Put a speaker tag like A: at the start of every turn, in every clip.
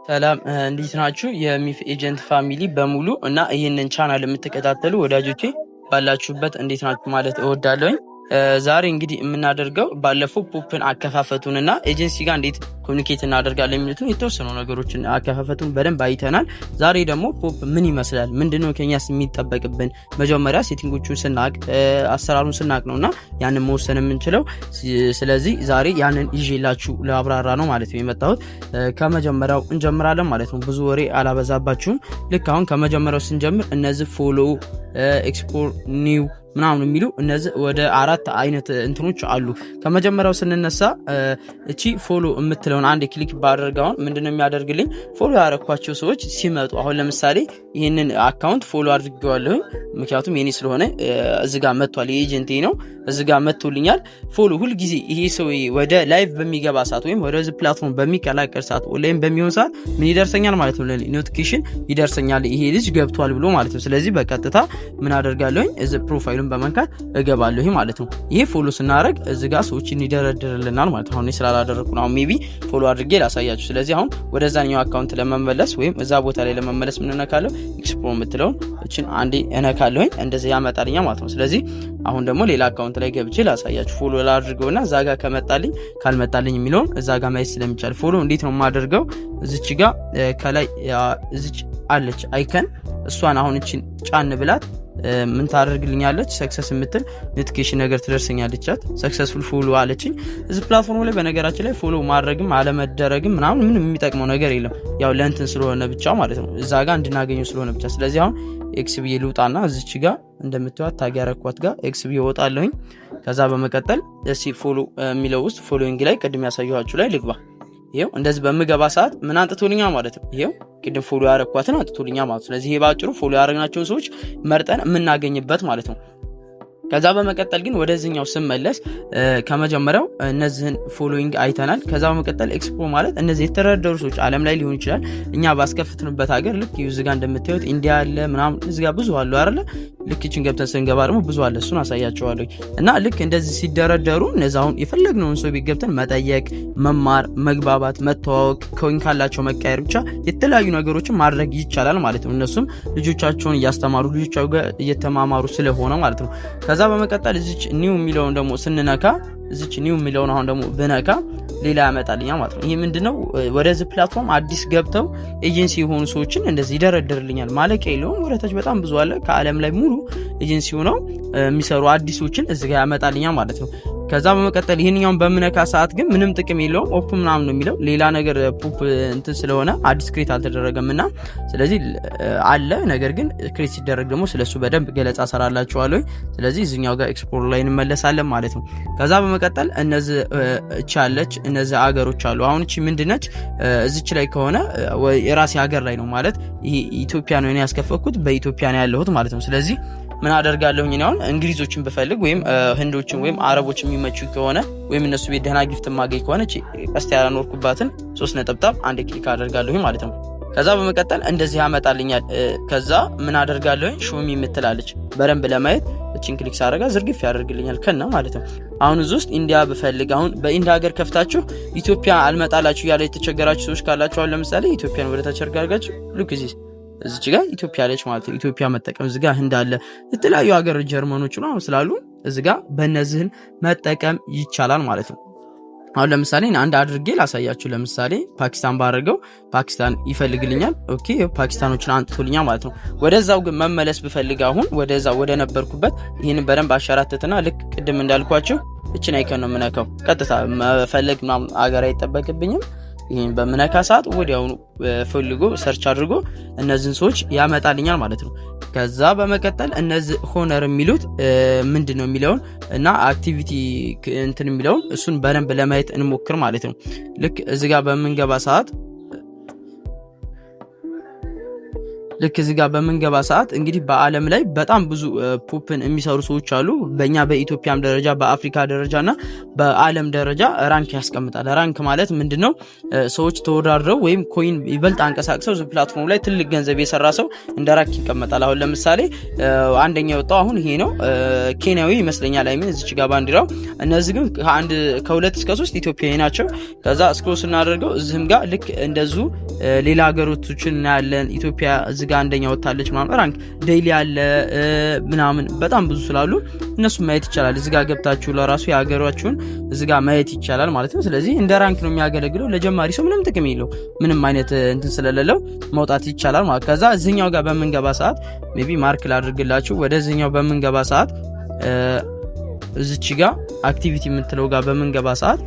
A: ሰላም፣ እንዴት ናችሁ? የሚፍ agent family በሙሉ እና ይህንን ቻናል የምትከታተሉ ወዳጆቼ ባላችሁበት እንዴት ናችሁ ማለት እወዳለሁኝ። ዛሬ እንግዲህ የምናደርገው ባለፈው Pop ን አከፋፈቱን እና ኤጀንሲ ጋር እንዴት communicate እናደርጋለን የሚሉትን የተወሰኑ ነገሮችን አከፋፈቱን በደንብ አይተናል። ዛሬ ደግሞ Pop ምን ይመስላል፣ ምንድነው ከኛስ የሚጠበቅብን፣ መጀመሪያ setting ኦቹን ስናቅ አሰራሩን ስናቅ ነው እና ያንን መወሰን የምንችለው። ስለዚህ ዛሬ ያንን ይዤላችሁ ለአብራራ ነው ማለት ነው የመጣሁት። ከመጀመሪያው እንጀምራለን ማለት ነው። ብዙ ወሬ አላበዛባችሁም። ልክ አሁን ከመጀመሪያው ስንጀምር እነዚህ follow፣ explore፣ new ምናምን የሚሉ እነዚህ ወደ አራት አይነት እንትኖች አሉ። ከመጀመሪያው ስንነሳ እቺ follow የምትለውን አንድ click ባደርግ አሁን ምንድነው የሚያደርግልኝ? Follow ያረኳቸው ሰዎች ሲመጡ፣ አሁን ለምሳሌ ይህንን account follow አድርጌዋለሁኝ፣ ምክንያቱም የኔ ስለሆነ እዚ ጋር መጥቷል። የ agent ኤ ነው፣ እዚ ጋር መጥቶልኛል። Follow ሁልጊዜ ይሄ ሰው ወደ live በሚገባ ሰዓት ወይም ወደዚህ platform በሚቀላቀል ሰዓት ወይም በሚሆን ሰዓት ምን ይደርሰኛል ማለት ነው? Notification ይደርሰኛል፣ ይሄ ልጅ ገብቷል ብሎ ማለት ነው። ስለዚህ በቀጥታ ምን አደርጋለሁኝ? እዚ profile ኡን በመንካት እገባለሁ ማለት ነው። ይሄ follow ስናደርግ እዚ ጋር ሰዎችን ይደረድርልናል ማለት ነው። አሁን ስላላደረግኩ ነው። አሁን maybe follow አድርጌ ላሳያችሁ። ስለዚህ አሁን ወደዛኛው account ለመመለስ ወይም እዛ ቦታ ላይ ለመመለስ ምን እነካለሁ? Explore የምትለውን እችን አንዴ እነካለሁኝ። እንደዚህ ያመጣልኛል ማለት ነው። ስለዚህ አሁን ደግሞ ሌላ account ላይ ገብቼ ላሳያችሁ። Follow ላድርገውና እዛ ጋር ከመጣልኝ ካልመጣልኝ የሚለውን እዛ ጋር ማየት ስለሚቻል follow እንዴት ነው የማደርገው? እዚች ጋ ከላይ እዚች አለች icon፣ እሷን አሁን እችን ጫን ብላት ምን ታደርግልኛለች? Success የምትል notification ነገር ትደርሰኛለች። Successful follow አለችኝ። እዚህ platform ላይ በነገራችን ላይ follow ማድረግም አለመደረግም ምናምን ምንም የሚጠቅመው ነገር የለም። ያው ለእንትን ስለሆነ ብቻ ማለት ነው፣ እዛ ጋር እንድናገኘው ስለሆነ ብቻ። ስለዚህ አሁን X ብዬ ልውጣና እዚች ጋር እንደምትዋት tag ያረኳት ጋር X ብዬ እወጣለሁኝ። ከዛ በመቀጠል እስኪ follow የሚለው ውስጥ following ላይ ቅድም ያሳየኋችሁ ላይ ልግባ። ይኸው እንደዚህ በምገባ ሰዓት ምን አንጥቶልኛል ማለት ነው። ይኸው ቅድም follow ያረኳትን አንጥቶልኛል ማለት ነው። ስለዚህ ይሄ ባጭሩ follow ያደረግናቸውን ሰዎች መርጠን የምናገኝበት ማለት ነው። ከዛ በመቀጠል ግን ወደዚህኛው ስመለስ ከመጀመሪያው እነዚህን following አይተናል። ከዛ በመቀጠል explore ማለት እነዚህ የተደረደሩ ሰዎች ዓለም ላይ ሊሆን ይችላል፣ እኛ ባስከፍትንበት ሀገር። ልክ እዚህ ጋር እንደምታዩት ኢንዲያ አለ ምናምን፣ እዚህ ጋር ብዙ አሉ አይደለ? ልክ ይችን ገብተን ስንገባ ደግሞ ብዙ አለ፣ እሱን አሳያቸዋለሁ። እና ልክ እንደዚህ ሲደረደሩ እነዚህ አሁን የፈለግነውን ሰው ቤት ገብተን መጠየቅ፣ መማር፣ መግባባት፣ መተዋወቅ፣ coin ካላቸው መቀየር፣ ብቻ የተለያዩ ነገሮችን ማድረግ ይቻላል ማለት ነው። እነሱም ልጆቻቸውን እያስተማሩ ልጆቻቸው ጋር እየተማማሩ ስለሆነ ማለት ነው። ከዛ በመቀጠል እዚች new የሚለውን ደግሞ ስንነካ፣ እዚች new የሚለውን አሁን ደግሞ ብነካ ሌላ ያመጣልኛል ማለት ነው። ይህ ምንድነው? ወደዚህ platform አዲስ ገብተው ኤጀንሲ የሆኑ ሰዎችን እንደዚህ ይደረድርልኛል። ማለቂያ የለውም። ወደታች በጣም ብዙ አለ። ከዓለም ላይ ሙሉ ኤጀንሲ ሆነው የሚሰሩ አዲሶችን እዚህ ጋር ያመጣልኛል ማለት ነው። ከዛ በመቀጠል ይህንኛውን በምነካ ሰዓት ግን ምንም ጥቅም የለውም። Open ምናምን ነው የሚለው፣ ሌላ ነገር Pop እንትን ስለሆነ አዲስ create አልተደረገም እና ስለዚህ አለ። ነገር ግን create ሲደረግ ደግሞ ስለሱ በደንብ ገለጻ ሰራላችኋለሁ። ስለዚህ እዚኛው ጋር explore ላይ እንመለሳለን ማለት ነው። ከዛ በመቀጠል እነዚህ እቺ አለች፣ እነዚህ አገሮች አሉ። አሁን እቺ ምንድነች? እዚች ላይ ከሆነ የራሴ ሀገር ላይ ነው ማለት ይሄ ኢትዮጵያ ነው ያስከፈትኩት፣ በኢትዮጵያ ነው ያለሁት ማለት ነው። ስለዚህ ምን አደርጋለሁኝ? እኔ አሁን እንግሊዞችን ብፈልግ ወይም ህንዶችን ወይም አረቦች የሚመቹ ከሆነ ወይም እነሱ ቤት ደህና gift ማገኝ ከሆነ ቀስት ያላኖርኩባትን ሶስት ነጠብጣብ አንድ click አደርጋለሁኝ ማለት ነው። ከዛ በመቀጠል እንደዚህ ያመጣልኛል። ከዛ ምን አደርጋለሁኝ? Show me የምትላለች በደንብ ለማየት እችን click ሳደርጋ ዝርግፍ ያደርግልኛል ከነ ማለት ነው። አሁን እዚህ ውስጥ ኢንዲያ ብፈልግ፣ አሁን በኢንዲያ ሀገር ከፍታችሁ ኢትዮጵያ አልመጣላችሁ ያለ የተቸገራችሁ ሰዎች ካላችሁ፣ አሁን ለምሳሌ ኢትዮጵያን ወደ ታች አድርጋችሁ ልክ እዚህ እዚች ጋር ኢትዮጵያ አለች ማለት ነው። ኢትዮጵያ መጠቀም፣ እዚህ ጋር ህንድ አለ፣ የተለያዩ ሀገር ጀርመኖች ነው ስላሉ እዚህ ጋር በእነዚህን መጠቀም ይቻላል ማለት ነው። አሁን ለምሳሌ አንድ አድርጌ ላሳያችሁ። ለምሳሌ ፓኪስታን ባደርገው ፓኪስታን ይፈልግልኛል። Okay፣ ፓኪስታኖችን አንጥቶልኛል ማለት ነው። ወደዛው ግን መመለስ ብፈልግ አሁን ወደዛ ወደ ነበርኩበት ይህንን በደንብ አሸራትትና ልክ ቅድም እንዳልኳችሁ እችን icon ነው የምነካው። ቀጥታ መፈለግ ምናምን አገር አይጠበቅብኝም። ይህን በምነካ ሰዓት ወዲያውኑ ፈልጎ search አድርጎ እነዚህን ሰዎች ያመጣልኛል ማለት ነው። ከዛ በመቀጠል እነዚህ owner የሚሉት ምንድን ነው የሚለውን እና activity እንትን የሚለውን እሱን በደንብ ለማየት እንሞክር ማለት ነው። ልክ እዚ ጋር በምንገባ ሰዓት ልክ እዚህ ጋር በምንገባ ሰዓት እንግዲህ በዓለም ላይ በጣም ብዙ Pop'n የሚሰሩ ሰዎች አሉ። በእኛ በኢትዮጵያም ደረጃ፣ በአፍሪካ ደረጃ እና በዓለም ደረጃ rank ያስቀምጣል። Rank ማለት ምንድን ነው? ሰዎች ተወዳድረው ወይም coin ይበልጥ አንቀሳቅሰው platform ላይ ትልቅ ገንዘብ የሰራ ሰው እንደ rank ይቀመጣል። አሁን ለምሳሌ አንደኛ የወጣው አሁን ይሄ ነው፣ ኬንያዊ ይመስለኛል። I mean እዚች ጋር ባንዲራው። እነዚህ ግን ከአንድ፣ ከሁለት እስከ ሶስት ኢትዮጵያዊ ናቸው። ከዛ scroll ስናደርገው እዚህም ጋር ልክ እንደዚሁ ሌላ ሀገሮችን እናያለን። ኢትዮጵያ እዚህ ጋር አንደኛ ወጥታለች ምናምን፣ rank daily አለ ምናምን፣ በጣም ብዙ ስላሉ እነሱ ማየት ይቻላል። እዚህ ጋር ገብታችሁ ለራሱ የሀገራችሁን እዚህ ጋር ማየት ይቻላል ማለት ነው። ስለዚህ እንደ rank ነው የሚያገለግለው። ለጀማሪ ሰው ምንም ጥቅም የለው፣ ምንም አይነት እንትን ስለሌለው መውጣት ይቻላል ማለት። ከዛ እዚህኛው ጋር በምንገባ ሰዓት፣ maybe mark ላድርግላችሁ። ወደዚህኛው በምንገባ ሰዓት እዚች ጋር activity የምትለው ጋር በምንገባ ሰዓት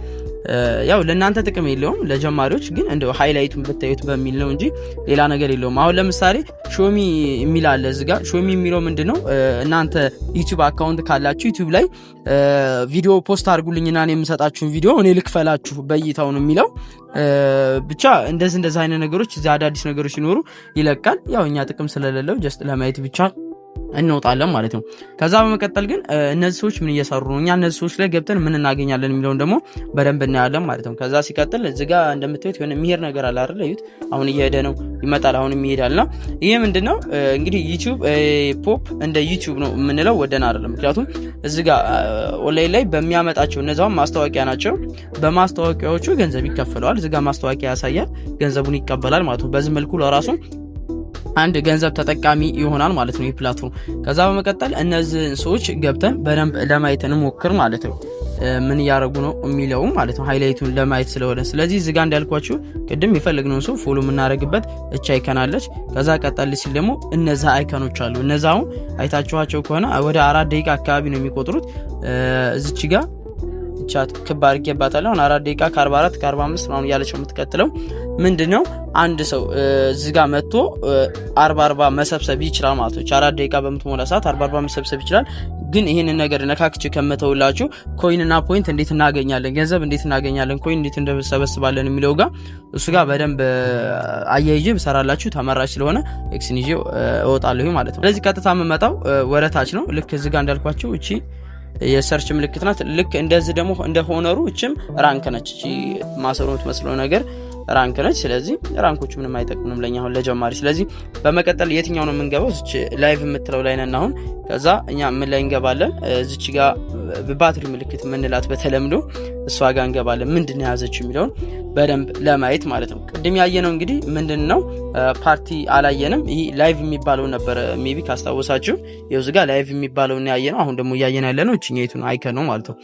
A: ያው ለእናንተ ጥቅም የለውም፣ ለጀማሪዎች ግን እንደው highlight ኡን ብታዩት በሚል ነው እንጂ ሌላ ነገር የለውም። አሁን ለምሳሌ show me የሚል አለ እዚህ ጋር። Show me የሚለው ምንድን ነው? እናንተ YouTube account ካላችሁ YouTube ላይ ቪዲዮ post አድርጉልኝና እኔ የምሰጣችሁን ቪዲዮ እኔ ልክፈላችሁ በእይታው ነው የሚለው። ብቻ እንደዚህ እንደዚህ አይነት ነገሮች እዚህ አዳዲስ ነገሮች ሲኖሩ ይለቃል። ያው እኛ ጥቅም ስለሌለው just ለማየት ብቻ እንወጣለን ማለት ነው። ከዛ በመቀጠል ግን እነዚህ ሰዎች ምን እየሰሩ ነው፣ እኛ እነዚህ ሰዎች ላይ ገብተን ምን እናገኛለን የሚለውን ደግሞ በደንብ እናያለን ማለት ነው። ከዛ ሲቀጥል እዚህ ጋር እንደምታዩት የሆነ የሚሄድ ነገር አለ አይደል? እዩት። አሁን እየሄደ ነው፣ ይመጣል፣ አሁንም ይሄዳል። እና ይሄ ምንድን ነው? እንግዲህ YouTube Pop እንደ YouTube ነው የምንለው ወደን አይደለም። ምክንያቱም እዚህ ጋር ኦንላይን ላይ በሚያመጣቸው እነዛውም ማስታወቂያ ናቸው። በማስታወቂያዎቹ ገንዘብ ይከፈለዋል። እዚህ ጋር ማስታወቂያ ያሳያል፣ ገንዘቡን ይቀበላል ማለት ነው። በዚህ መልኩ ለራሱ አንድ ገንዘብ ተጠቃሚ ይሆናል ማለት ነው ይህ platform። ከዛ በመቀጠል እነዚህ ሰዎች ገብተን በደንብ ለማየት እንሞክር ማለት ነው። ምን እያደረጉ ነው የሚለውም ማለት ነው፣ highlight ኡን ለማየት ስለሆነ። ስለዚህ እዚህ ጋር እንዳልኳችሁ ቅድም የፈለግነውን ሰው follow የምናደርግበት እቻ icon አለች። ከዛ ቀጠል ሲል ደግሞ እነዛ icon ኦች አሉ። እነዛ አሁን አይታችኋቸው ከሆነ ወደ 4 ደቂቃ አካባቢ ነው የሚቆጥሩት። እዚች ጋር ቻት ክብ አድርጌባታለሁ። አሁን 4 ደቂቃ ከ44፣ ከ45 ምናምን እያለች ነው የምትቀጥለው። ምንድን ነው? አንድ ሰው እዚህ ጋር መጥቶ 40 40 መሰብሰብ ይችላል ማለት ነው። 4 ደቂቃ በምትሞላ ሰዓት 40 40 መሰብሰብ ይችላል። ግን ይህንን ነገር ነካክቼ ከመተውላችሁ coin እና point እንዴት እናገኛለን፣ ገንዘብ እንዴት እናገኛለን፣ coin እንዴት እንደሰበስባለን የሚለው ጋር እሱ ጋር በደንብ አያይዤ ብሰራላችሁ ተመራጭ ስለሆነ X ን ይዤ እወጣለሁ ማለት ነው። ስለዚህ ቀጥታ የምመጣው ወደታች ነው። ልክ እዚህ ጋር እንዳልኳችሁ እቺ የ search ምልክት ናት። ልክ እንደዚህ ደግሞ እንደ ሆነሩ እችም rank ነች። እቺ ማሰሮ የምትመስለው ነገር rank ነች። ስለዚህ rank ኦቹ ምንም አይጠቅሙንም ለኛ አሁን ለጀማሪ። ስለዚህ በመቀጠል የትኛው ነው የምንገባው? እዚች live የምትለው ላይ ነን አሁን። ከዛ እኛ ምን ላይ እንገባለን? እዚች ጋር ባትሪ ምልክት የምንላት በተለምዶ እሷ ጋር እንገባለን። ምንድን ነው የያዘችው የሚለውን በደንብ ለማየት ማለት ነው። ቅድም ያየነው እንግዲህ ምንድን ነው? ፓርቲ አላየንም። ይህ live የሚባለው ነበረ፣ maybe ካስታወሳችሁ ይኸው እዚህ ጋር live የሚባለውን ያየነው። አሁን ደግሞ እያየን ያለ ነው እችኛይቱን icon ነው ማለት ነው።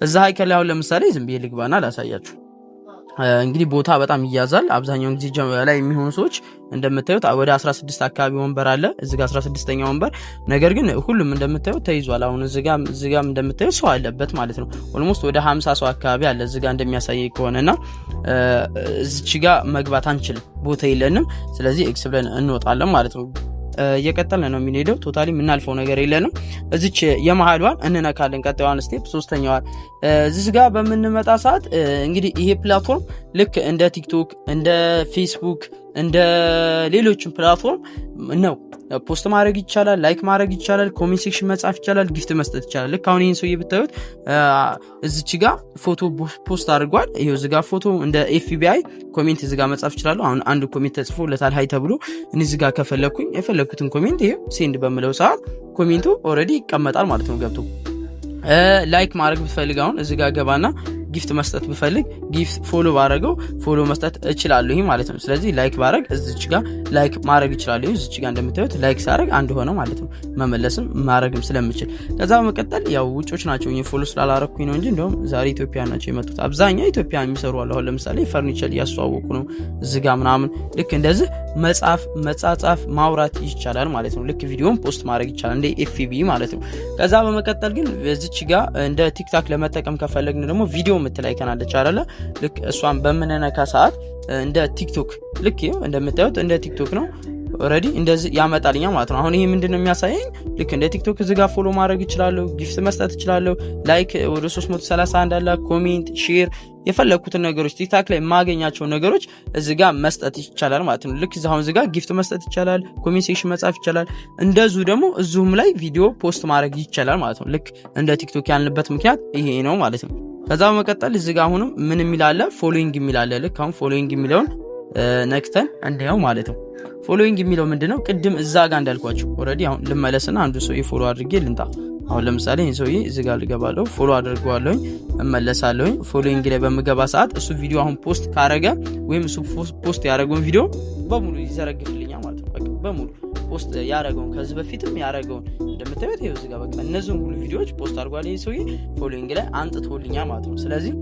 A: እዛ icon ላይ አሁን ለምሳሌ ዝም ብዬ ልግባና ላሳያችሁ። እንግዲህ ቦታ በጣም ይያዛል። አብዛኛውን ጊዜ ላይ የሚሆኑ ሰዎች እንደምታዩት ወደ 16 አካባቢ ወንበር አለ፣ እዚህ ጋር 16ኛ ወንበር። ነገር ግን ሁሉም እንደምታዩት ተይዟል። አሁን እዚህ ጋም እንደምታዩት ሰው አለበት ማለት ነው። Almost ወደ 50 ሰው አካባቢ አለ እዚህ ጋር እንደሚያሳይ ከሆነና እዚች ጋር መግባት አንችልም፣ ቦታ የለንም። ስለዚህ X ብለን እንወጣለን ማለት ነው። እየቀጠልን ነው የምንሄደው። Totally የምናልፈው ነገር የለንም። እዚች የመሀሏን እንነካለን። ቀጣዩዋን step ሶስተኛዋን እዚህ ጋር በምንመጣ ሰዓት እንግዲህ ይሄ platform ልክ እንደ TikTok፣ እንደ ፌስቡክ፣ እንደ ሌሎችም platform ነው። Post ማድረግ ይቻላል፣ like ማድረግ ይቻላል፣ comment section መጻፍ ይቻላል፣ gift መስጠት ይቻላል። ልክ አሁን ይህን ሰውዬ ብታዩት እዚች ጋ ፎቶ post አድርጓል። ይኸው እዚህ ጋ ፎቶ እንደ FB comment እዚህ ጋ መጻፍ ይችላሉ። አሁን አንድ comment ተጽፎለታል hi ተብሎ። እኔ እዚህ ጋ ከፈለግኩኝ የፈለግኩትን comment ይሄ send በምለው ሰዓት comment ኡ already ይቀመጣል ማለት ነው ገብቶ። Like ማድረግ ብፈልግ አሁን እዚህ ጋር ገባና gift መስጠት ብፈልግ gift follow ባረገው follow መስጠት እችላለሁ ማለት ነው። ስለዚህ like ባረግ እዚች ጋር like ማድረግ እችላለሁ። እዚች ጋር እንደምታዩት like ሳረግ አንድ ሆነ ማለት ነው። መመለስም ማድረግም ስለምችል። ከዛ በመቀጠል ያው ውጮች ናቸው፣ follow ስላላረኩኝ ነው እንጂ እንደውም ዛሬ ኢትዮጵያ ናቸው የመጡት። አብዛኛው ኢትዮጵያ የሚሰሩ አሉ። አሁን ለምሳሌ ፈርኒቸር እያስተዋወቁ ነው እዚህ ጋር ምናምን። ልክ እንደዚህ መጻፍ፣ መጻጻፍ፣ ማውራት ይቻላል ማለት ነው። ልክ ቪዲዮን post ማድረግ ይቻላል እንደ FB ማለት ነው። ከዛ በመቀጠል ግን እዚች ጋር እንደ TikTok ለመጠቀም ከፈለግን ደግሞ ቪዲዮ የምትል icon አለች አይደለ? ልክ እሷን በምንነካ ሰዓት እንደ TikTok፣ ልክ ይኸው እንደምታዩት እንደ TikTok ነው። Already እንደዚህ ያመጣልኛል ማለት ነው። አሁን ይሄ ምንድነው የሚያሳየኝ? ልክ እንደ ቲክቶክ እዚህ ጋር follow ማድረግ እችላለሁ፣ gift መስጠት እችላለሁ፣ like ወደ 331 አለ፣ comment፣ share የፈለግኩትን ነገሮች ቲክቶክ ላይ የማገኛቸው ነገሮች እዚህ ጋር መስጠት ይቻላል ማለት ነው። ልክ አሁን እዚህ ጋር gift መስጠት ይቻላል፣ comment section መጻፍ ይቻላል። እንደዚሁ ደግሞ እዚሁም ላይ ቪዲዮ post ማድረግ ይቻላል ማለት ነው። ልክ እንደ ቲክቶክ ያልንበት ምክንያት ይሄ ነው ማለት ነው። ከዛ በመቀጠል እዚህ ጋር አሁንም ምን የሚል አለ? Following የሚል አለ። ልክ አሁን following የሚለውን ነክተን እንዲያው ማለት ነው። Following የሚለው ምንድነው? ቅድም እዛ ጋር እንዳልኳችሁ already አሁን ልመለስና አንዱ ሰውዬ follow አድርጌ ልንጣ። አሁን ለምሳሌ ይህን ሰውዬ እዚህ ጋር ልገባለሁ፣ follow አድርገዋለሁኝ፣ እመለሳለሁኝ። Following ላይ በምገባ ሰዓት እሱ ቪዲዮ አሁን post ካረገ ወይም እሱ post ያደረገውን ቪዲዮ በሙሉ ይዘረግፍልኛል ማለት ነው። በቃ በሙሉ post ያደረገውን፣ ከዚህ በፊትም ያደረገውን እንደምታዩት ይኸው እዚህ ጋር በቃ እነዚህን ሁሉ ቪዲዮዎች post አድርጓል ይህ ሰውዬ፣ following ላይ አንጥቶልኛል ማለት ነው። ስለዚህ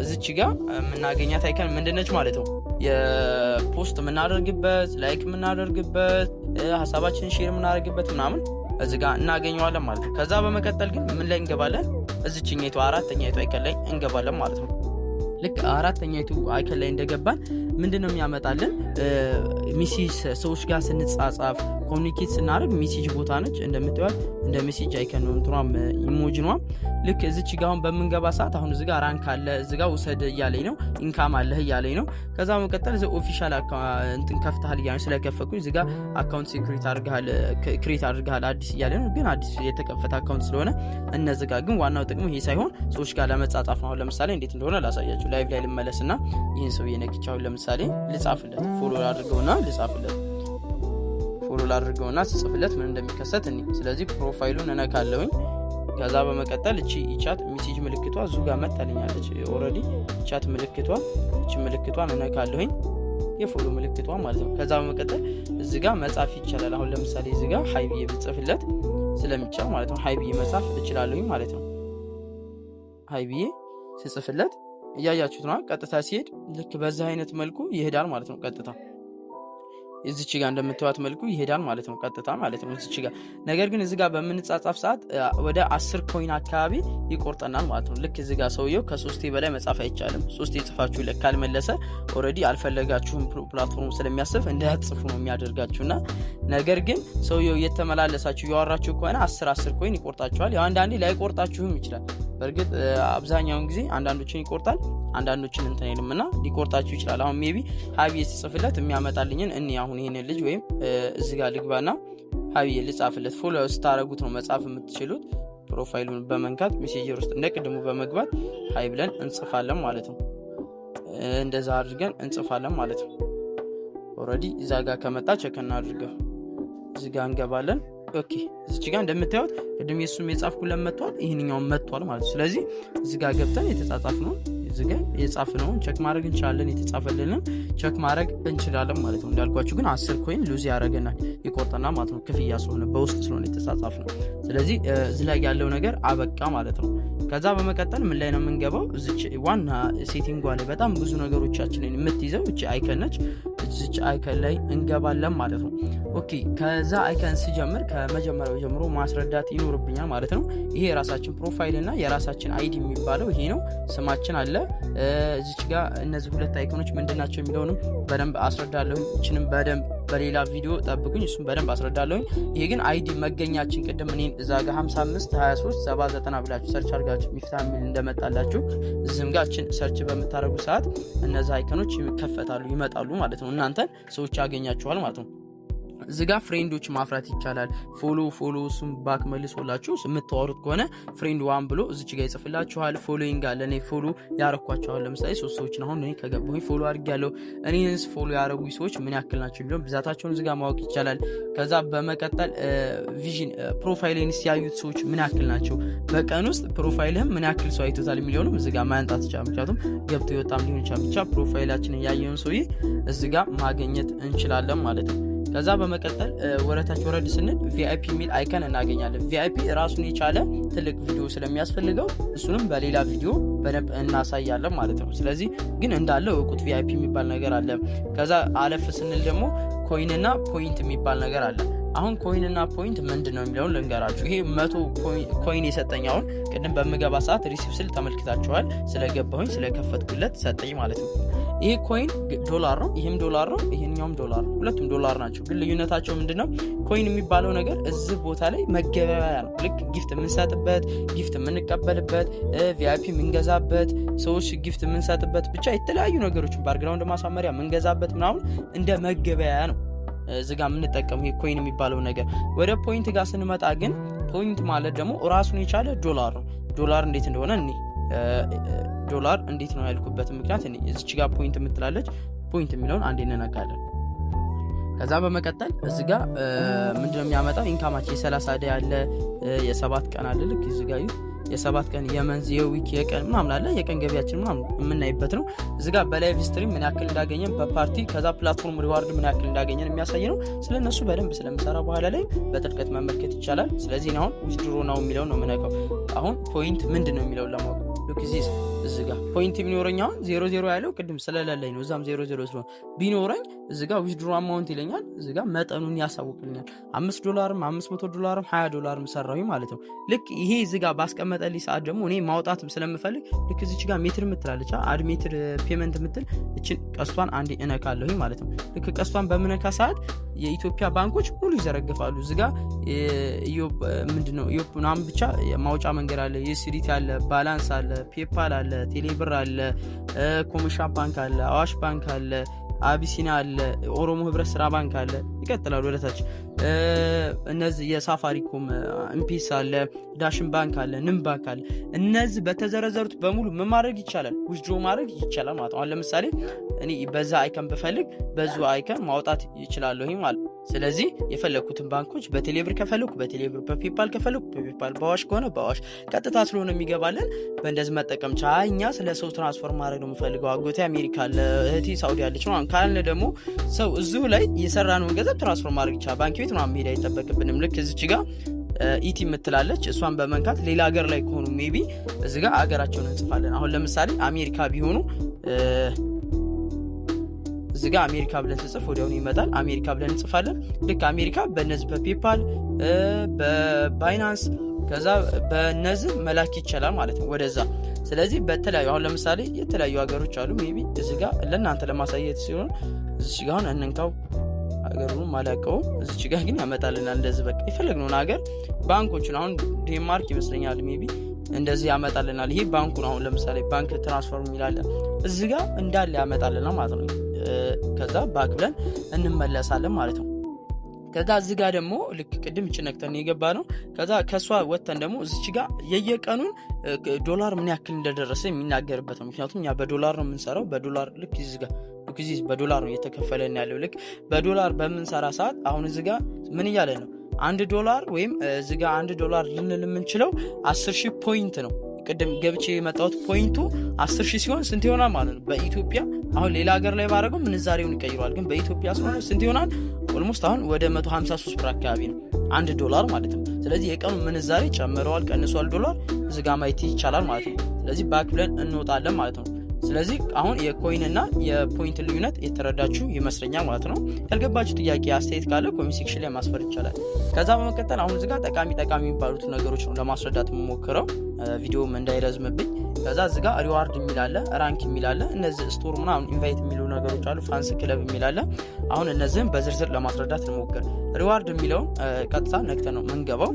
A: እዚች ጋር የምናገኛት icon ምንድነች ማለት ነው? የ post የምናደርግበት፣ like የምናደርግበት፣ ሀሳባችንን share የምናደርግበት ምናምን እዚህ ጋር እናገኘዋለን ማለት ነው። ከዛ በመቀጠል ግን ምን ላይ እንገባለን? እዚችኛይቱ አራተኛይቱ icon ላይ እንገባለን ማለት ነው። ልክ አራተኛይቱ icon ላይ እንደገባን ምንድን ነው የሚያመጣልን? Message፣ ሰዎች ጋር ስንጻጻፍ፣ communicate ስናደርግ message ቦታ ነች። እንደምታዩት እንደ message icon ነው እንትኗም emoji ኗ። ልክ እዚች ጋ አሁን በምንገባ ሰዓት አሁን እዚህ ጋር rank አለ፣ እዚህ ጋር ውሰድ እያለኝ ነው፣ income አለህ እያለኝ ነው። ከዛ በመቀጠል እዚ official እንትን ከፍተሃል እያለኝ፣ ስለከፈትኩኝ እዚህ ጋር account security አድርገሃል፣ create አድርገሃል አዲስ እያለኝ ነው። ግን አዲስ የተከፈተ account ስለሆነ እነዚህ ጋር ግን ዋናው ጥቅሙ ይሄ ሳይሆን ሰዎች ጋር ለመጻጻፍ ነው። አሁን ለምሳሌ እንዴት እንደሆነ ላሳያችሁ። Live ላይ ልመለስና ይህን ሰው ነክቼ አሁን ለምሳሌ ልጻፍለት፣ follow ላድርገውና ልጻፍለት፣ follow ላድርገውና ስጽፍለት ምን እንደሚከሰት እኔ። ስለዚህ profile ኡን እነካለሁኝ። ከዛ በመቀጠል እቺ የ chat message ምልክቷ እዙ ጋር መታልኛለች። Already chat ምልክቷ፣ እቺ ምልክቷን እነካለሁኝ፣ የ follow ምልክቷ ማለት ነው። ከዛ በመቀጠል እዚ ጋር መጻፍ ይቻላል። አሁን ለምሳሌ እዚ ጋር hi ብዬ ብጽፍለት ስለሚቻል ማለት ነው፣ hi ብዬ መጻፍ እችላለሁኝ ማለት ነው። Hi ብዬ ስጽፍለት እያያችሁት ነው። ቀጥታ ሲሄድ ልክ በዚህ አይነት መልኩ ይሄዳል ማለት ነው። ቀጥታ እዚች ጋር እንደምታዩት መልኩ ይሄዳል ማለት ነው። ቀጥታ ማለት ነው እዚች ጋር። ነገር ግን እዚ ጋር በምንጻጻፍ ሰዓት ወደ 10 coin አካባቢ ይቆርጠናል ማለት ነው። ልክ እዚ ጋር ሰውየው ከሶስቴ በላይ መጻፍ አይቻልም። ሶስቴ ጽፋችሁ ልክ ካልመለሰ already አልፈለጋችሁም platform ስለሚያስብ እንዳትጽፉ ነው የሚያደርጋችሁና ነገር ግን ሰውየው እየተመላለሳችሁ እያወራችሁ ከሆነ 10 10 coin ይቆርጣችኋል። ያው አንዳንዴ ላይቆርጣችሁም ይችላል። በእርግጥ አብዛኛውን ጊዜ አንዳንዶችን ይቆርጣል፣ አንዳንዶችን እንትን አይልም እና ሊቆርጣችሁ ይችላል። አሁን maybe hi ብዬ ስጽፍለት የሚያመጣልኝን እኔ አሁን ይህንን ልጅ ወይም እዚህ ጋር ልግባና hi ብዬ ልጻፍለት። Follow ስታረጉት ነው መጻፍ የምትችሉት። Profile ኡን በመንካት Messenger ውስጥ እንደ ቅድሙ በመግባት hi ብለን እንጽፋለን ማለት ነው። እንደዛ አድርገን እንጽፋለን ማለት ነው። Already እዛ ጋር ከመጣ check እናድርገው። እዚህ ጋር እንገባለን። Okay፣ እዚች ጋር እንደምታዩት ቅድም የእሱም የጻፍኩለት መጥቷል፣ ይህንኛውን መጥቷል ማለት ነው። ስለዚህ እዚህ ጋር ገብተን የተጻጻፍነውን፣ እዚህ ጋር የጻፍነውን check ማድረግ እንችላለን፣ የተጻፈልንን check ማድረግ እንችላለን ማለት ነው። እንዳልኳችሁ ግን 10 coin lose ያደረገናል፣ ይቆርጠናል ማለት ነው። ክፍያ ስለሆነ፣ በውስጥ ስለሆነ የተጻጻፍነው። ስለዚህ እዚህ ላይ ያለው ነገር አበቃ ማለት ነው። ከዛ በመቀጠል ምን ላይ ነው የምንገባው? እዚች ዋና setting ጓ ላይ፣ በጣም ብዙ ነገሮቻችንን የምትይዘው እቺ icon ነች። እዚች icon ላይ እንገባለን ማለት ነው። Okay፣ ከዛ icon ስጀምር ከመጀመሪያው ጀምሮ ማስረዳት ይኖርብኛል ማለት ነው። ይሄ የራሳችን profile እና የራሳችን ID የሚባለው ይሄ ነው። ስማችን አለ እዚች ጋር። እነዚህ ሁለት icon ኖች ምንድን ናቸው የሚለውንም በደንብ አስረዳለሁኝ። እችንም በደንብ በሌላ ቪዲዮ ጠብቁኝ፣ እሱም በደንብ አስረዳለሁኝ። ይሄ ግን ID መገኛችን፣ ቅድም እኔን እዛ ጋር 55 23 7 90 ብላችሁ search አድርጋችሁ ሚፍታ የሚል እንደመጣላችሁ እዚህም ጋር እችን search በምታደርጉ ሰዓት እነዚ icon ኖች ይከፈታሉ፣ ይመጣሉ ማለት ነው። እናንተን ሰዎች ያገኛችኋል ማለት ነው። እዚህ ጋር friend ኦች ማፍራት ይቻላል። Follow follow እሱም back መልሶላችሁ የምታወሩት ከሆነ friend one ብሎ እዚች ጋር ይጽፍላችኋል። Following አለ። እኔ follow ያረኳቸዋል። ለምሳሌ ሶስት ሰዎችን አሁን እኔ ከገባሁኝ follow አድርጌያለሁ። እኔንስ follow ያደረጉ ሰዎች ምን ያክል ናቸው የሚለውን ብዛታቸውን እዚህ ጋር ማወቅ ይቻላል። ከዛ በመቀጠል vision፣ profile ን ያዩት ሰዎች ምን ያክል ናቸው፣ በቀን ውስጥ profile ህም ምን ያክል ሰው አይቶታል የሚለውንም እዚህ ጋር ማንጣት ይቻላል። ምክንያቱም ገብቶ የወጣም ሊሆን ይችላል። ብቻ profile ኣችንን ያየውን ሰውዬ እዚህ ጋር ማግኘት እንችላለን ማለት ነው። ከዛ በመቀጠል ወደታች ወረድ ስንል VIP የሚል icon እናገኛለን። VIP ራሱን የቻለ ትልቅ ቪዲዮ ስለሚያስፈልገው እሱንም በሌላ ቪዲዮ በደንብ እናሳያለን ማለት ነው። ስለዚህ ግን እንዳለ እወቁት፣ VIP የሚባል ነገር አለ። ከዛ አለፍ ስንል ደግሞ coin ና point የሚባል ነገር አለ። አሁን coin እና point ምንድን ነው የሚለውን ልንገራችሁ። ይሄ 100 coin የሰጠኝ አሁን ቅድም በምገባ ሰዓት receive ስል ተመልክታችኋል። ስለገባሁኝ ስለከፈትኩለት ሰጠኝ ማለት ነው። ይሄ coin ዶላር ነው፣ ይህም ዶላር ነው፣ ይሄኛውም ዶላር ነው። ሁለቱም ዶላር ናቸው። ግን ልዩነታቸው ምንድን ነው? Coin የሚባለው ነገር እዚህ ቦታ ላይ መገበያያ ነው። ልክ gift የምንሰጥበት፣ gift የምንቀበልበት፣ VIP የምንገዛበት፣ ሰዎች gift የምንሰጥበት፣ ብቻ የተለያዩ ነገሮችን background ማሳመሪያ የምንገዛበት ምናምን እንደ መገበያያ ነው እዚህ ጋር የምንጠቀመው ይሄ coin የሚባለው ነገር። ወደ point ጋር ስንመጣ ግን point ማለት ደግሞ ራሱን የቻለ ዶላር ነው። ዶላር እንዴት እንደሆነ እኔ ዶላር እንዴት ነው ያልኩበት ምክንያት እኔ እዚች ጋር point የምትላለች point የሚለውን አንዴ እንነካለን። ከዛ በመቀጠል እዚ ጋር ምንድነው የሚያመጣው? Income ኣችን የ30 day አለ፣ የ7 ቀን አለ። ልክ እዚ ጋር የ7 ቀን፣ የ month፣ የ week፣ የቀን ምናምን አለ። የቀን ገቢያችን ምናምን የምናይበት ነው። እዚ ጋር በ live stream ምን ያክል እንዳገኘን፣ በፓርቲ፣ ከዛ platform reward ምን ያክል እንዳገኘን የሚያሳይ ነው። ስለ እነሱ በደንብ ስለምሰራ በኋላ ላይ በጥልቀት መመልከት ይቻላል። ስለዚህ አሁን withdraw now የሚለውን ነው የምነካው። አሁን point ምንድን ነው የሚለውን ለማወቅ ልክ እዚ ጋር point ቢኖረኝ አሁን 00 ያለው ቅድም ስለሌለኝ ነው። እዛም 00 ስለሆነ ቢኖረኝ እዚ ጋር withdraw amount ይለኛል። እዚ ጋር መጠኑን ያሳውቅልኛል። 5 ዶላርም 500 ዶላርም 20 ዶላርም ሰራሁኝ ማለት ነው። ልክ ይሄ እዚ ጋር ባስቀመጠልኝ ሰዓት ደግሞ እኔ ማውጣትም ስለምፈልግ ልክ እዚች ጋር method ምትላለች፣ add method payment ምትል እችን ቀስቷን አንዴ እነካለሁኝ ማለት ነው። ልክ ቀስቷን በምነካ ሰዓት የኢትዮጵያ ባንኮች ሙሉ ይዘረግፋሉ። እዚ ጋ ምንድነው ምናምን ብቻ የማውጫ መንገድ አለ፣ USDT አለ፣ Balance አለ፣ PayPal አለ፣ ቴሌብር አለ፣ Commercial Bank አለ፣ አዋሽ ባንክ አለ፣ አቢሲኒያ አለ፣ ኦሮሞ ህብረት ስራ ባንክ አለ፣ ይቀጥላል ወደታች። እነዚህ የሳፋሪኮም M-Pesa አለ፣ ዳሽን ባንክ አለ፣ ንብ ባንክ አለ። እነዚህ በተዘረዘሩት በሙሉ ምን ማድረግ ይቻላል? Withdraw ማድረግ ይቻላል ማለት ነው። አሁን ለምሳሌ እኔ በዛ icon ብፈልግ በዙ icon ማውጣት ይችላለሁ ማለት ነው። ስለዚህ የፈለግኩትን ባንኮች በቴሌብር ከፈለኩ በቴሌብር፣ በ PayPal ከፈለኩ በ PayPal፣ በአዋሽ ከሆነ በአዋሽ ቀጥታ ስለሆነ የሚገባለን በእንደዚህ መጠቀም ቻ እኛ ስለ ሰው transfer ማድረግ ነው የምፈልገው፣ አጎቴ አሜሪካ አለ፣ እህቴ ሳውዲ አለች ነው ካልን ደግሞ ሰው እዚሁ ላይ የሰራነውን ገንዘብ transfer ማድረግ ይቻላል። ባንክ ቤት ምናምን መሄድ አይጠበቅብንም። ልክ እዚች ጋር ET የምትላለች እሷን በመንካት ሌላ ሀገር ላይ ከሆኑ maybe እዚ ጋር ሀገራቸውን እንጽፋለን። አሁን ለምሳሌ አሜሪካ ቢሆኑ እዚ ጋር አሜሪካ ብለን ስጽፍ ወዲያውኑ ይመጣል። አሜሪካ ብለን እንጽፋለን። ልክ አሜሪካ በነዚህ በ PayPal፣ በ Binance፣ ከዛ በነዚህ መላክ ይቻላል ማለት ነው ወደዛ። ስለዚህ በተለያዩ አሁን ለምሳሌ የተለያዩ ሀገሮች አሉ። Maybe እዚ ጋር ለእናንተ ለማሳየት ሲሆን እዚች ጋር አሁን እንንካው፣ ሀገሩንም አላውቀውም። እዚች ጋር ግን ያመጣልናል። እንደዚህ በቃ የፈለግነውን ሀገር ባንኮችን አሁን ዴንማርክ ይመስለኛል maybe እንደዚህ ያመጣልናል። ይሄ ባንኩን አሁን ለምሳሌ bank transfer የሚላለ እዚህ ጋር እንዳለ ያመጣልናል ማለት ነው። ከዛ back ብለን እንመለሳለን ማለት ነው። ከዛ እዚህ ጋር ደግሞ ልክ ቅድም እጭ ነክተን የገባ ነው። ከዛ ከእሷ ወጥተን ደግሞ እዚች ጋር የየቀኑን ዶላር ምን ያክል እንደደረሰ የሚናገርበት ነው። ምክንያቱም እኛ በዶላር ነው የምንሰራው። በዶላር ልክ እዚህ ጋር ልክ እዚህ በዶላር ነው እየተከፈለን ያለው። ልክ በዶላር በምንሰራ ሰዓት አሁን እዚህ ጋር ምን እያለ ነው? 1 ዶላር ወይም እዚህ ጋር 1 ዶላር ልንል የምንችለው 10,000 point ነው። ቅድም ገብቼ የመጣሁት point ኡ 10,000 ሲሆን ስንት ይሆናል ማለት ነው? በኢትዮጵያ አሁን ሌላ ሀገር ላይ ባደረገው ምንዛሬውን ይቀይረዋል። ግን በኢትዮጵያ ስለሆነ ስንት ይሆናል? Almost አሁን ወደ 153 ብር አካባቢ ነው 1 ዶላር ማለት ነው። ስለዚህ የቀኑ ምንዛሬ ጨምረዋል ቀንሷል ዶላር እዚህ ጋር ማየት ይቻላል ማለት ነው። ስለዚህ back ብለን እንወጣለን ማለት ነው። ስለዚህ አሁን የ coin እና የ point ልዩነት የተረዳችሁ ይመስለኛል ማለት ነው። ያልገባችሁ ጥያቄ አስተያየት ካለ comment section ላይ ማስፈር ይቻላል። ከዛ በመቀጠል አሁን እዚጋ ጠቃሚ ጠቃሚ የሚባሉት ነገሮች ነው ለማስረዳት የምሞክረው ቪዲዮም እንዳይረዝምብኝ። ከዛ እዚጋ reward የሚል አለ፣ rank የሚል አለ፣ እነዚህ store ምናምን invite የሚሉ ነገሮች አሉ፣ fans club የሚል አለ። አሁን እነዚህን በዝርዝር ለማስረዳት እንሞክር። Reward የሚለውን ቀጥታ ነክተን ነው ምንገባው።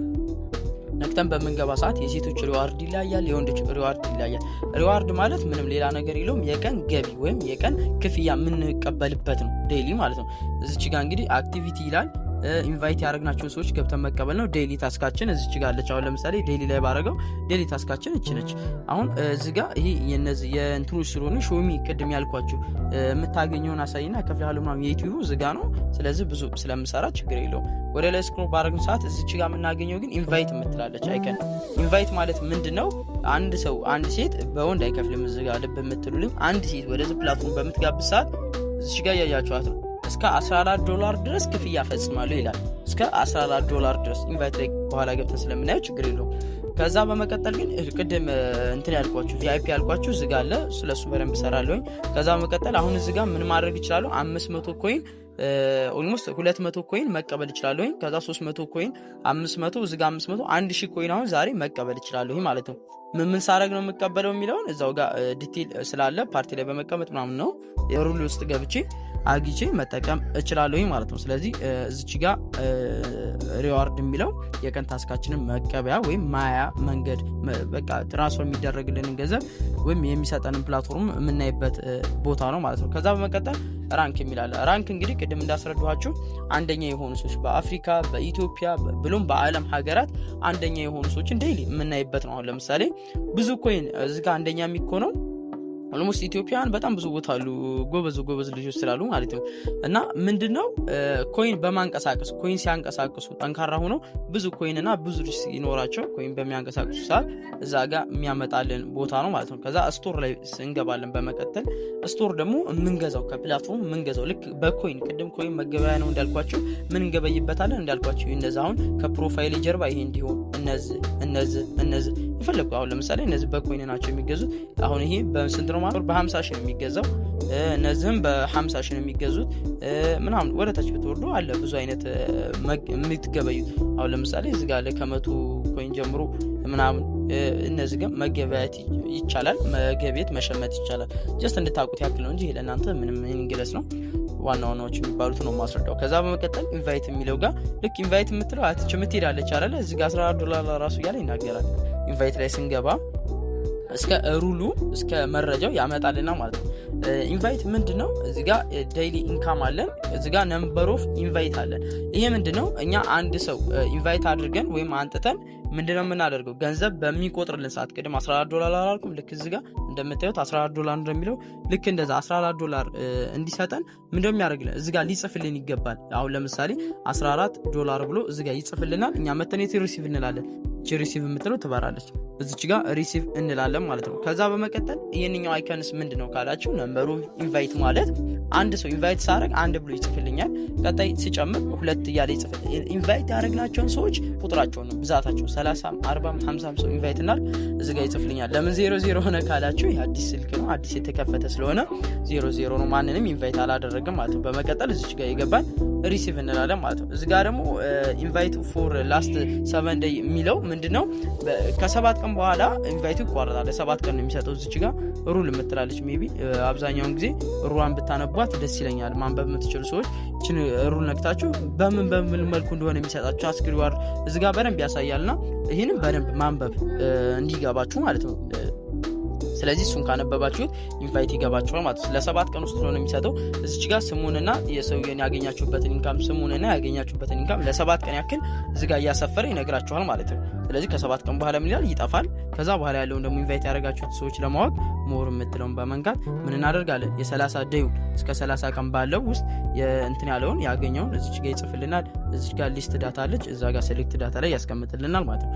A: ነክተን በምንገባ ሰዓት የሴቶች reward ይለያያል፣ የወንዶች reward ይለያያል። Reward ማለት ምንም ሌላ ነገር የለውም፣ የቀን ገቢ ወይም የቀን ክፍያ የምንቀበልበት ነው፣ daily ማለት ነው። እዚች ጋ እንግዲህ activity ይላል። Invite ያደረግናቸውን ሰዎች ገብተን መቀበል ነው። Daily task ኣችን እዚች ጋ አለች። አሁን ለምሳሌ daily ላይ ባረገው daily task ኣችን እች ነች። አሁን እዚ ጋ ይሄ የነዚህ የእንትኖች ስለሆኑ show me ቅድም ያልኳችሁ የምታገኘውን አሳይና ከፍልሃለሁ ምናምን የ YouTube ኡ እዚ ጋ ነው። ስለዚህ ብዙ ስለምሰራ ችግር የለውም። ወደ ላይ scroll ባረግን ሰዓት እዚች ጋ የምናገኘው ግን invite የምትላለች icon። Invite ማለት ምንድን ነው? አንድ ሰው አንድ ሴት፣ በወንድ አይከፍልም። እዚ ጋ ልብ የምትሉልኝ አንድ ሴት ወደዚህ platform በምትጋብዝ ሰዓት እዚች ጋ እያያችኋት ነው እስከ 14 ዶላር ድረስ ክፍያ ፈጽማለሁ ይላል። እስከ 14 ዶላር ድረስ invite ላይ በኋላ ገብተን ስለምናየው ችግር የለውም። ከዛ በመቀጠል ግን ቅድም እንትን ያልኳችሁ VIP ያልኳችሁ እዚጋ አለ። ስለሱ በደንብ እሰራለሁኝ። ከዛ በመቀጠል አሁን እዚጋ ምን ማድረግ ይችላሉ? 500 coin Almost 200 coin መቀበል እችላለሁኝ። ከዛ 300 coin፣ 500፣ እዚህ ጋር 500፣ 1000 coin አሁን ዛሬ መቀበል እችላለሁኝ ማለት ነው። ምን ምን ሳረግ ነው የምቀበለው የሚለውን እዛው ጋር detail ስላለ ፓርቲ ላይ በመቀመጥ ምናምን ነው የ rule ውስጥ ገብቼ አግኝቼ መጠቀም እችላለሁኝ ማለት ነው። ስለዚህ እዚች ጋር reward የሚለው የቀን task ኣችንን መቀበያ ወይም ማያ መንገድ፣ በቃ transfer የሚደረግልንን ገንዘብ ወይም የሚሰጠንን platform የምናይበት ቦታ ነው ማለት ነው። ከዛ በመቀጠል rank የሚል አለ። Rank እንግዲህ ቅድም እንዳስረድኋችሁ አንደኛ የሆኑ ሰዎች በአፍሪካ፣ በኢትዮጵያ ብሎም በዓለም ሀገራት አንደኛ የሆኑ ሰዎችን daily የምናይበት ነው። አሁን ለምሳሌ ብዙ coin እዚህ ጋር አንደኛ የሚኮነው almost ኢትዮጵያውያን በጣም ብዙ ቦታ አሉ፣ ጎበዝ ጎበዝ ልጆች ስላሉ ማለት ነው። እና ምንድነው coin በማንቀሳቀስ፣ coin ሲያንቀሳቅሱ ጠንካራ ሆነው ብዙ coin እና ብዙ ልጅ ሲኖራቸው coin በሚያንቀሳቅሱ ሰዓት እዛ ጋር የሚያመጣልን ቦታ ነው ማለት ነው። ከዛ store ላይ እንገባለን። በመቀጠል store ደግሞ የምንገዛው፣ ከ platform የምንገዛው ልክ በ coin፣ ቅድም coin መገበያ ነው እንዳልኳቸው፣ ምን እንገበይበታለን እንዳልኳቸው እነዚ አሁን ከ profile ጀርባ ይሄ እንዲሆን እነዚህ እነዚህ እነዚህ የፈለጉ፣ አሁን ለምሳሌ እነዚህ በ coin ናቸው የሚገዙት። አሁን ይሄ በስንት ነው ማለት በ50 ሺህ ነው የሚገዛው። እነዚህም በ50 ሺህ ነው የሚገዙት ምናምን። ወደ ታች ብትወርዱ አለ ብዙ አይነት የምትገበዩት። አሁን ለምሳሌ እዚህ ጋር አለ ከ100 coin ጀምሮ ምናምን። እነዚህ ግን መገበያየት ይቻላል፣ መገቤት መሸመት ይቻላል። Just እንድታውቁት ያክል ነው እንጂ ይሄ ለእናንተ ምንም meaningless ነው። ዋና ዋናዎች የሚባሉት ነው ማስረዳው። ከዛ በመቀጠል invite የሚለው ጋር ልክ invite የምትለው አትች የምትሄዳለች አለ እዚህ ጋር 14 ዶላር ራሱ እያለ ይናገራል። Invite ላይ ስንገባ እስከ rule ኡ እስከ መረጃው ያመጣልና ማለት ነው። Invite ምንድን ነው? እዚ ጋ daily income አለን። እዚ ጋ number of invite አለን። ይሄ ምንድን ነው? እኛ አንድ ሰው invite አድርገን ወይም አንጥተን ምንድነው የምናደርገው? ገንዘብ በሚቆጥርልን ሰዓት ቅድም 14 ዶላር አላልኩም? ልክ እዚ ጋ እንደምታዩት 14 ዶላር እንደሚለው ልክ እንደዛ 14 ዶላር እንዲሰጠን ምንድነው የሚያደርግልን? እዚ ጋ ሊጽፍልን ይገባል። አሁን ለምሳሌ 14 ዶላር ብሎ እዚ ጋ ይጽፍልናል። እኛ መተን receive እንላለን። Receive የምትለው ትበራለች። እዚች ጋር receive እንላለን ማለት ነው። ከዛ በመቀጠል ይህንኛው icons ምንድን ነው ካላችሁ number ኡ invite ማለት አንድ ሰው invite ሳደርግ አንድ ብሎ ይጽፍልኛል። ቀጣይ ሲጨምር ሁለት እያለ ይጽፍ፣ invite ያደረግናቸውን ሰዎች ቁጥራቸውን ነው ብዛታቸው፣ 30፣ 40፣ 50 ሰው invite እናል እዚ ጋር ይጽፍልኛል። ለምን ዜሮ ዜሮ ሆነ ካላችሁ ይህ አዲስ ስልክ ነው፣ አዲስ የተከፈተ ስለሆነ ዜሮ ዜሮ ነው። ማንንም invite አላደረግም ማለት ነው። በመቀጠል እዚች ጋር ይገባል receive እንላለን ማለት ነው። እዚ ጋር ደግሞ invite for last 7 day የሚለው ምንድን ነው? ከ7 ቀን በኋላ invite ኡ ይቋረጣል። ለ7 ቀን ነው የሚሰጠው። እዚች ጋር rule የምትላለች፣ maybe አብዛኛውን ጊዜ rule ኧን ብታነቧት ደስ ይለኛል። ማንበብ የምትችሉ ሰዎች ችን rule ነክታችሁ በምን በምን መልኩ እንደሆነ የሚሰጣችሁ task reward እዚ ጋር በደንብ ያሳያልና ይህንም በደንብ ማንበብ እንዲገባችሁ ማለት ነው። ስለዚህ እሱን ካነበባችሁት invite ይገባችኋል ማለት ነው። ለ7 ቀን ውስጥ ስለሆነ የሚሰጠው እዚች ጋር ስሙንና የሰውየን ያገኛችሁበትን income፣ ስሙንና ያገኛችሁበትን income ለ7 ቀን ያክል እዚ ጋር እያሰፈረ ይነግራችኋል ማለት ነው። ስለዚህ ከ7 ቀን በኋላ ምን ይላል? ይጠፋል። ከዛ በኋላ ያለውን ደግሞ invite ያደረጋችሁት ሰዎች ለማወቅ more የምትለውን በመንካት ምን እናደርጋለን? የ30 day ኡን እስከ 30 ቀን ባለው ውስጥ እንትን ያለውን ያገኘውን እዚች ጋር ይጽፍልናል። እዚች ጋር list data አለች፣ እዛ ጋር select data ላይ ያስቀምጥልናል ማለት ነው።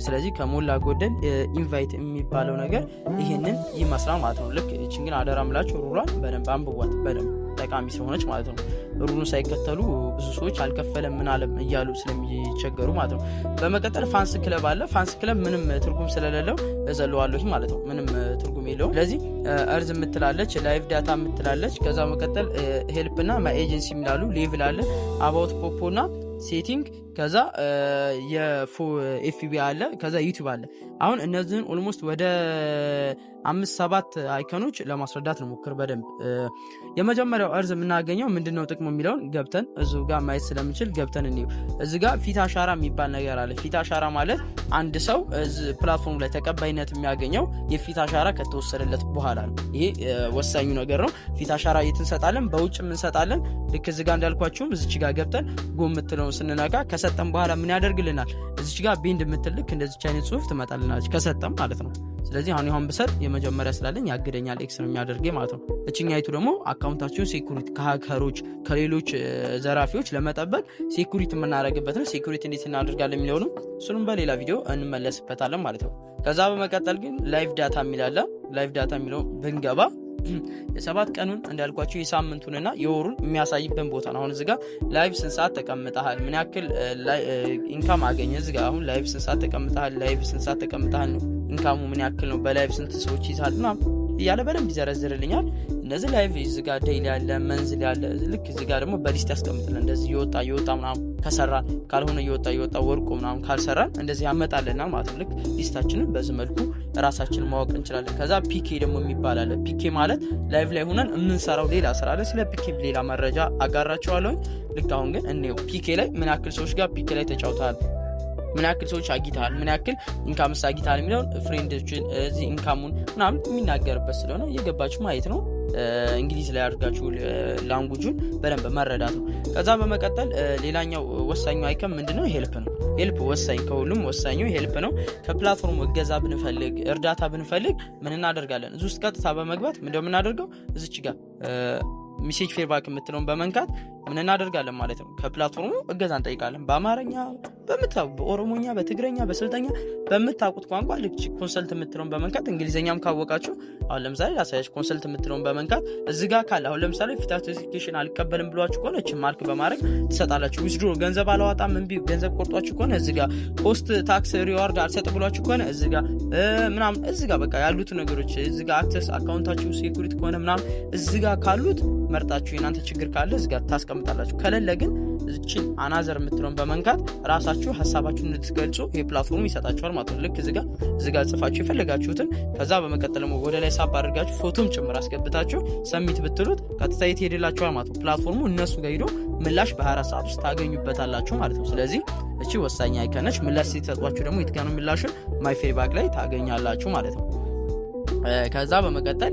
A: ስለዚህ ከሞላ ጎደል invite የሚባለው ነገር ይህንን ይመስላል ማለት ነው። ልክ ይችን ግን አደራ ምላችሁ rule ኧን በደንብ አንብቧት፣ በደንብ ጠቃሚ ስለሆነች ማለት ነው። Rule ኡን ሳይከተሉ ብዙ ሰዎች አልከፈለም ምን አለም እያሉ ስለሚቸገሩ ማለት ነው። በመቀጠል fans club አለ። Fans club ምንም ትርጉም ስለሌለው እዘለዋለሁ ማለት ነው። ምንም ትርጉም የለውም። ስለዚህ earn የምትላለች፣ live data የምትላለች። ከዛ መቀጠል help እና my agency የሚላሉ፣ level አለ፣ about ፖፖ እና setting፣ ከዛ የ FB አለ፣ ከዛ YouTube አለ። አሁን እነዚህን almost ወደ አምስት ሰባት icon ኦች ለማስረዳት ነው ሞክር በደንብ። የመጀመሪያው earn የምናገኘው ምንድነው ጥቅሙ የሚለውን ገብተን እዚሁ ጋር ማየት ስለምችል ገብተን እንየው። እዚ ጋር ፊት አሻራ የሚባል ነገር አለ። ፊት አሻራ ማለት አንድ ሰው platform ላይ ተቀባይነት የሚያገኘው የፊት አሻራ ከተወሰደለት በኋላ ነው። ይሄ ወሳኙ ነገር ነው። ፊት አሻራ የት እንሰጣለን? በውጭም እንሰጣለን። ልክ እዚ ጋር እንዳልኳችሁም እዚች ጋር ገብተን go የምትለውን ስንነካ ከሰጠን በኋላ ምን ያደርግልናል? እዚች ጋር bind የምትል ልክ እንደዚች አይነት ጽሁፍ ትመጣልናለች ከሰጠም ማለት ነው። ስለዚህ አሁን ይሁን ብሰጥ የመጀመሪያ ስላለኝ ያግደኛል፣ X ነው የሚያደርገኝ ማለት ነው። እችኛይቱ ደግሞ account ኣችሁን security ከ hacker ኦች ከሌሎች ዘራፊዎች ለመጠበቅ security የምናደርግበት ነው። Security እንዴት እናደርጋለን የሚለውንም እሱንም በሌላ ቪዲዮ እንመለስበታለን ማለት ነው። ከዛ በመቀጠል ግን live data የሚላለ፣ live data የሚለው ብንገባ የ7 ቀኑን እንዳልኳቸው የሳምንቱንና የወሩን የሚያሳይበት ቦታ ነው። አሁን እዚጋ live ስንት ሰዓት ተቀምጠሃል፣ ምን ያክል income አገኘ። እዚጋ አሁን live ስንት ሰዓት ተቀምጠሃል፣ live ስንት ሰዓት ተቀምጠሃል ነው፣ income ኡ ምን ያክል ነው፣ በ live ስንት ሰዎች ይዛል ምናምን እያለ በደንብ ይዘረዝርልኛል። እነዚህ live እዚህ ጋር daily ያለ፣ monthly ያለ፣ ልክ እዚህ ጋር ደግሞ በ list ያስቀምጥልን። እንደዚህ እየወጣ እየወጣ ምናምን ከሰራን፣ ካልሆነ እየወጣ እየወጣ ወርቆ ምናምን ካልሰራን እንደዚህ ያመጣልናል ማለት ነው። ልክ list ኣችንን በዚህ መልኩ ራሳችንን ማወቅ እንችላለን። ከዛ PK ደግሞ የሚባል አለ። PK ማለት live ላይ ሆነን የምንሰራው ሌላ ስራ አለ። ስለ PK ሌላ መረጃ አጋራችኋለሁ። ልክ አሁን ግን እኔው PK ላይ ምን ያክል ሰዎች ጋር PK ላይ ተጫውተሃል፣ ምን ያክል ሰዎች አግኝተሃል፣ ምን ያክል income ስ አግኝተሃል የሚለውን friend ኦችን እዚህ income ኡን ምናምን የሚናገርበት ስለሆነ እየገባችሁ ማየት ነው። እንግሊዝ ላይ አድርጋችሁ language ኡን በደንብ መረዳት ነው። ከዛ በመቀጠል ሌላኛው ወሳኙ icon ምንድነው? Help ነው። Help ወሳኝ፣ ከሁሉም ወሳኙ help ነው። ከ platform ኡ እገዛ ብንፈልግ፣ እርዳታ ብንፈልግ ምን እናደርጋለን? እዚህ ውስጥ ቀጥታ በመግባት ምንድነው የምናደርገው? እዚች ጋር message feedback የምትለውን በመንካት ምን እናደርጋለን ማለት ነው። ከ platform ኡ እገዛ እንጠይቃለን። በአማርኛ በምታውቁ፣ በኦሮሞኛ፣ በትግረኛ፣ በስልጠኛ በምታውቁት ቋንቋ ልክ consult የምትለውን በመንካት፣ እንግሊዝኛም ካወቃችሁ፣ አሁን ለምሳሌ ላሳያችሁ። Consult የምትለውን በመንካት እዚህ ጋር ካለ፣ አሁን ለምሳሌ fee notification አልቀበልም ብሏችሁ ከሆነ እችን mark በማድረግ ትሰጣላችሁ። Withdraw ገንዘብ አላዋጣም እምቢ ገንዘብ ቆርጧችሁ ከሆነ እዚህ ጋር፣ post task reward አልሰጥ ብሏችሁ ከሆነ እዚህ ጋር ምናምን፣ እዚህ ጋር በቃ ያሉት ነገሮች እዚህ ጋር access account ኣችሁ security ከሆነ ምናምን እዚህ ጋር ካሉት መርጣችሁ የናንተ ችግር ካለ እዚህ ጋር ታስቀምጣላችሁ። ከሌለ ግን እችን another የምትለውን በመንካት ራሳችሁ ሀሳባችሁን እንድትገልጹ ይህ platform ይሰጣችኋል ማለት ነው። ልክ እዚህ ጋር ጽፋችሁ የፈለጋችሁትን፣ ከዛ በመቀጠል ደግሞ ወደ ላይ ሳብ አድርጋችሁ ፎቶም ጭምር አስገብታችሁ submit ብትሉት ቀጥታ የት ሄድላችኋል ማለት ነው። Platform ኡ እነሱ ጋር ሂዶ ምላሽ በ24 ሰዓት ውስጥ ታገኙበታላችሁ ማለት ነው። ስለዚህ እቺ ወሳኝ icon ነች። ምላሽ ሲሰጧችሁ ደግሞ የት ጋር ነው ምላሹን? My feedback ላይ ታገኛላችሁ ማለት ነው። ከዛ በመቀጠል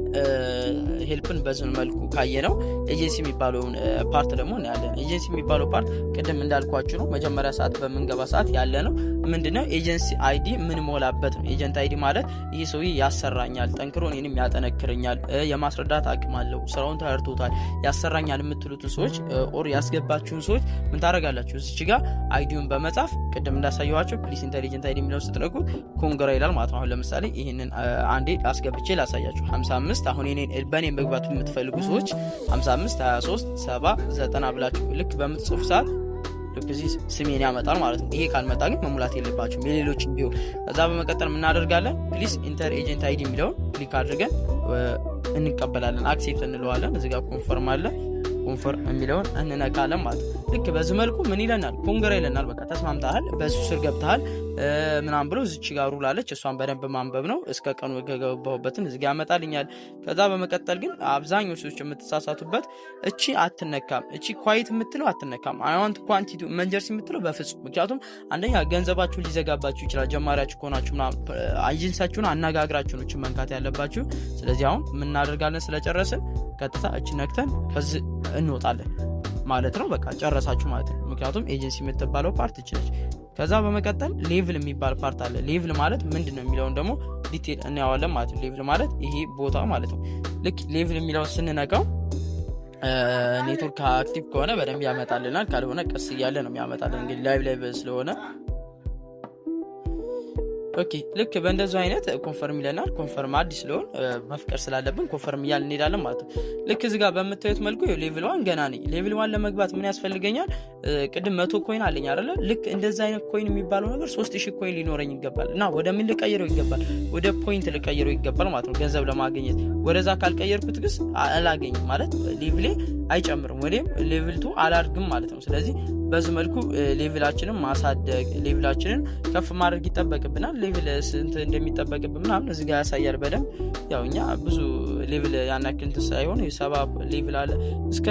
A: help ን በዚህ መልኩ ካየነው ኤጀንሲ የሚባለውን part ደግሞ እናያለን። ኤጀንሲ የሚባለው part ቅድም እንዳልኳችሁ ነው። መጀመሪያ ሰዓት በምንገባ ሰዓት ያለ ነው። ምንድነው? Agency ID የምንሞላበት ነው። Agent ID ማለት ይህ ሰውዬ ያሰራኛል፣ ጠንክሮ እኔንም ያጠነክረኛል፣ የማስረዳት አቅም አለው፣ ስራውን ተረድቶታል፣ ያሰራኛል የምትሉትን ሰዎች or ያስገባችሁን ሰዎች ምን ታደርጋላችሁ? እዚች ጋር ID ውን በመጻፍ ቅድም እንዳሳየኋችሁ please enter agent ID የሚለውን ስትነኩት congra ይላል ማለት ነው። አሁን ለምሳሌ ይህንን አንዴ አስገብቼ ላሳያችሁ። 55፣ አሁን በእኔ መግባት የምትፈልጉ ሰዎች 55 23 7 90 ብላችሁ ልክ በምትጽፉ ሰዓት ልክ እዚህ ስሜን ያመጣል ማለት ነው። ይሄ ካልመጣ ግን መሙላት የለባችሁም የሌሎች ቢሆን። ከዛ በመቀጠል እናደርጋለን please enter agent ID የሚለውን click አድርገን እንቀበላለን። Accept እንለዋለን። እዚህ ጋር confirm አለ። Confirm የሚለውን እንነካለን ማለት ነው። ልክ በዚህ መልኩ ምን ይለናል? Congra ይለናል። በቃ ተስማምተሃል፣ በሱ ስር ገብተሃል ምናምን ብሎ እዚች ጋር rule አለች። እሷን በደንብ ማንበብ ነው። እስከ ቀኑ የገባሁበትን እዚህ ጋር ያመጣልኛል። ከዛ በመቀጠል ግን አብዛኛው ሰዎች የምትሳሳቱበት እቺ አትነካም። እቺ quit የምትለው አትነካም። I want quit emergency የምትለው በፍጹም። ምክንያቱም አንደኛ ገንዘባችሁን ሊዘጋባችሁ ይችላል። ጀማሪያችሁ ከሆናችሁ ኤጀንሲያችሁን አነጋግራችሁ ነው እችን መንካት ያለባችሁ። ስለዚህ አሁን የምናደርጋለን ስለጨረስን ቀጥታ እች ነክተን ከዚህ እንወጣለን ማለት ነው። በቃ ጨረሳችሁ ማለት ነው። ምክንያቱም ኤጀንሲ የምትባለው part እች ነች። ከዛ በመቀጠል level የሚባል part አለ። Level ማለት ምንድን ነው የሚለውን ደግሞ detail እናየዋለን ማለት ነው። Level ማለት ይሄ ቦታ ማለት ነው። ልክ level የሚለውን ስንነካው network active ከሆነ በደንብ ያመጣልናል፣ ካልሆነ ቀስ እያለ ነው የሚያመጣልን። እንግዲህ live ላይ ስለሆነ okay፣ ልክ በእንደዚሁ አይነት confirm ይለናል። Confirm አዲስ ስለሆን መፍቀድ ስላለብን confirm እያልን እንሄዳለን ማለት ነው። ልክ እዚህ ጋር በምታዩት መልኩ level 1 ገና ነኝ። Level 1 ለመግባት ምን ያስፈልገኛል? ቅድም 100 coin አለኝ አይደለ? ልክ እንደዚ አይነት coin የሚባለው ነገር 3000 coin ሊኖረኝ ይገባል እና ወደ ምን ልቀይረው ይገባል? ወደ point ልቀይረው ይገባል ማለት ነው፣ ገንዘብ ለማግኘት። ወደዛ ካልቀየርኩት ግስ አላገኝም ማለት level ኤ አይጨምርም፣ ወይም level 2 አላድግም ማለት ነው። ስለዚህ በዚህ መልኩ level ኣችንን ማሳደግ፣ level ኣችንን ከፍ ማድረግ ይጠበቅብናል። Level ስንት እንደሚጠበቅብን ምናምን እዚህ ጋር ያሳያል በደንብ። ያው እኛ ብዙ level ያን ያክል እንትን ሳይሆን 70 level አለ፣ እስከ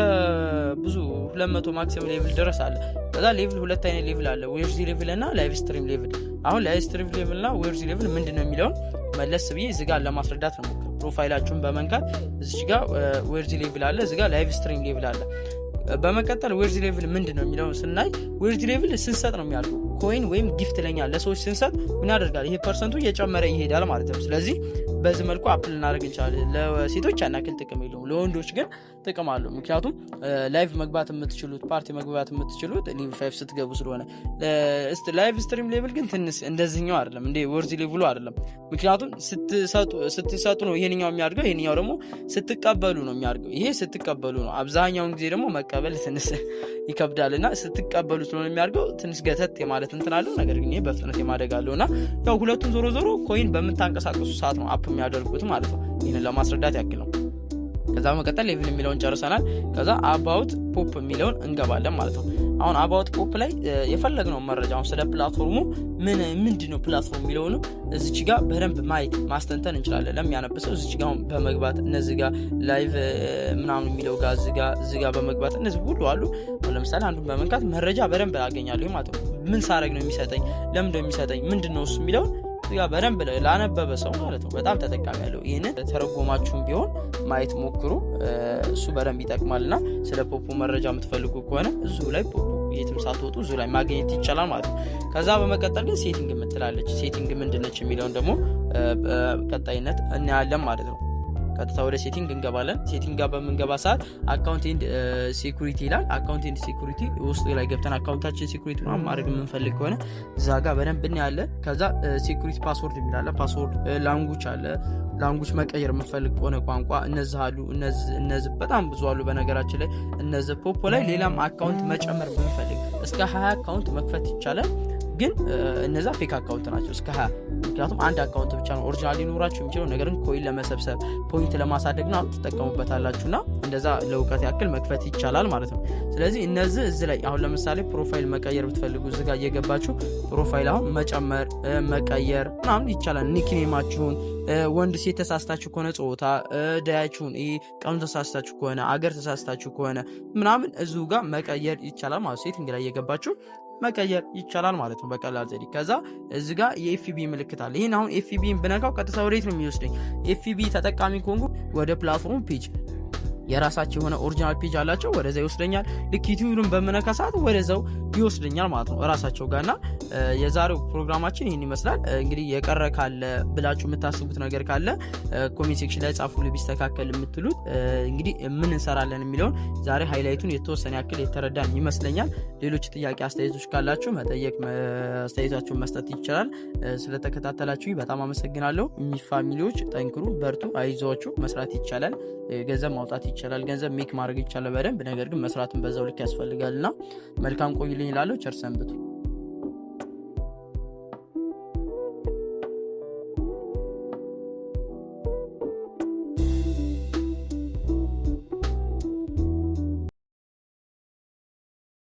A: ብዙ 200 maximum level ድረስ አለ። ከዛ level ሁለት አይነት level አለ፣ wealthy level እና live stream level። አሁን live stream level እና wealthy level ምንድን ነው የሚለውን መለስ ብዬ እዚህ ጋር ለማስረዳት ነው። Profile ኣችሁን በመንካት እዚች ጋር wealthy level አለ፣ እዚህ ጋር live stream level አለ። በመቀጠል wealthy level ምንድን ነው የሚለውን ስናይ wealthy level ስንሰጥ ነው የሚያልፈው። Coin ወይም gift ለኛ ለሰዎች ስንሰጥ ምን ያደርጋል? ይሄ percent ኡ እየጨመረ ይሄዳል ማለት ነው። ስለዚህ በዚህ መልኩ up ልናደርግ እንችላለን። ለሴቶች ያን ያክል ጥቅም የለውም፣ ለወንዶች ግን ጥቅም አለው። ምክንያቱም live መግባት የምትችሉት፣ ፓርቲ መግባት የምትችሉት level 5 ስትገቡ ስለሆነ። Live stream level ግን ትንሽ እንደዚህኛው አይደለም፣ እንደ wealthy level ኡ አይደለም። ምክንያቱም ስትሰጡ ነው ይሄንኛው የሚያድገው፣ ይሄንኛው ደግሞ ስትቀበሉ ነው የሚያድገው። ይሄ ስትቀበሉ ነው። አብዛኛውን ጊዜ ደግሞ መቀበል ትንሽ ይከብዳል እና ስትቀበሉ ስለሆነ የሚያድገው ትንሽ ገተት የማለት እንትን አለው። ነገር ግን ይሄ በፍጥነት የማደግ አለው እና ያው ሁለቱም ዞሮ ዞሮ coin በምታንቀሳቀሱ ሰዓት ነው up የሚያደርጉት ማለት ነው። ይህንን ለማስረዳት ያክል ነው። ከዛ በመቀጠል level የሚለውን ጨርሰናል። ከዛ about Poppo የሚለውን እንገባለን ማለት ነው። አሁን about Poppo ላይ የፈለግነውን መረጃ፣ አሁን ስለ platform ኡ ምን ምንድን ነው platform የሚለውንም እዚች ጋር በደንብ ማየት ማስተንተን እንችላለን። ለሚያነብ ሰው እዚች ጋር በመግባት እነዚህ ጋር live ምናምን የሚለው ጋር እዚህ ጋር በመግባት እነዚህ ሁሉ አሉ። ለምሳሌ አንዱን በመንካት መረጃ በደንብ አገኛለሁ ማለት ነው። ምን ሳረግ ነው የሚሰጠኝ፣ ለምንድን ነው የሚሰጠኝ፣ ምንድን ነው እሱ የሚለውን እዚህ ጋር በደንብ ላነበበ ሰው ማለት ነው በጣም ተጠቃሚ ያለው። ይህንን ተረጎማችሁም ቢሆን ማየት ሞክሩ። እሱ በደንብ ይጠቅማልና ስለ Poppo መረጃ የምትፈልጉ ከሆነ እዚሁ ላይ Poppo የትም ሳትወጡ እዚሁ ላይ ማግኘት ይቻላል ማለት ነው። ከዛ በመቀጠል ግን setting የምትላለች፣ setting ምንድነች የሚለውን ደግሞ ቀጣይነት እናያለን ማለት ነው። ቀጥታ ወደ setting እንገባለን። Setting ጋር በምንገባ ሰዓት account and security ይላል። Account and security ውስጥ ላይ ገብተን account ኣችን security ምናምን ማድረግ የምንፈልግ ከሆነ እዛ ጋር በደንብ እናያለን። ከዛ security password የሚል አለ። Password፣ language አለ። Language መቀየር የምንፈልግ ከሆነ ቋንቋ እነዚህ አሉ። እነዚህ በጣም ብዙ አሉ። በነገራችን ላይ እነዚህ Poppo ላይ ሌላም account መጨመር ብንፈልግ እስከ 20 account መክፈት ይቻላል። ግን እነዛ fake account ናቸው እስከ 20። ምክንያቱም አንድ account ብቻ ነው original ሊኖራችሁ የሚችለው። ነገር ግን coin ለመሰብሰብ፣ point ለማሳደግ ነው ትጠቀሙበታላችሁ እና እንደዛ ለእውቀት ያክል መክፈት ይቻላል ማለት ነው። ስለዚህ እነዚህ እዚህ ላይ አሁን ለምሳሌ profile መቀየር ብትፈልጉ እዚህ ጋር እየገባችሁ profile አሁን መጨመር፣ መቀየር ምናምን ይቻላል። Nickname ኣችሁን፣ ወንድ ሴት ተሳስታችሁ ከሆነ ጾታ፣ day ኣችሁን፣ ቀኑ ተሳስታችሁ ከሆነ፣ አገር ተሳስታችሁ ከሆነ ምናምን እዚሁ ጋር መቀየር ይቻላል ማለት፣ setting ላይ እየገባችሁ መቀየር ይቻላል ማለት ነው በቀላል ዘዴ። ከዛ እዚ ጋር የ FB ምልክት አለ። ይህን አሁን FB ን ብነካው ቀጥታ ወዴት ነው የሚወስደኝ? FB ተጠቃሚ ከሆንኩ ወደ platform page፣ የራሳቸው የሆነ original page አላቸው። ወደዛ ይወስደኛል። ልክ YouTube ን በምነካ ሰዓት ወደዛው ይወስደኛል ማለት ነው እራሳቸው ጋር። እና የዛሬው ፕሮግራማችን ይህን ይመስላል። እንግዲህ የቀረ ካለ ብላችሁ የምታስቡት ነገር ካለ comment section ላይ ጻፉ፣ ቢስተካከል የምትሉት። እንግዲህ ምን እንሰራለን የሚለውን ዛሬ highlight ኡን የተወሰነ ያክል የተረዳን ይመስለኛል። ሌሎች ጥያቄ አስተያየቶች ካላችሁ መጠየቅ፣ አስተያየታችሁን መስጠት ይቻላል። ስለተከታተላችሁ በጣም አመሰግናለሁ። የሚ family ዎች ጠንክሩ፣ በርቱ፣ አይዟችሁ። መስራት ይቻላል። ገንዘብ ማውጣት ይቻላል። ገንዘብ make ማድረግ ይቻላል በደንብ። ነገር ግን መስራትን በዛው ልክ ያስፈልጋል እና መልካም ቆዩልኝ እላለሁ። ቸር ሰንብቱ።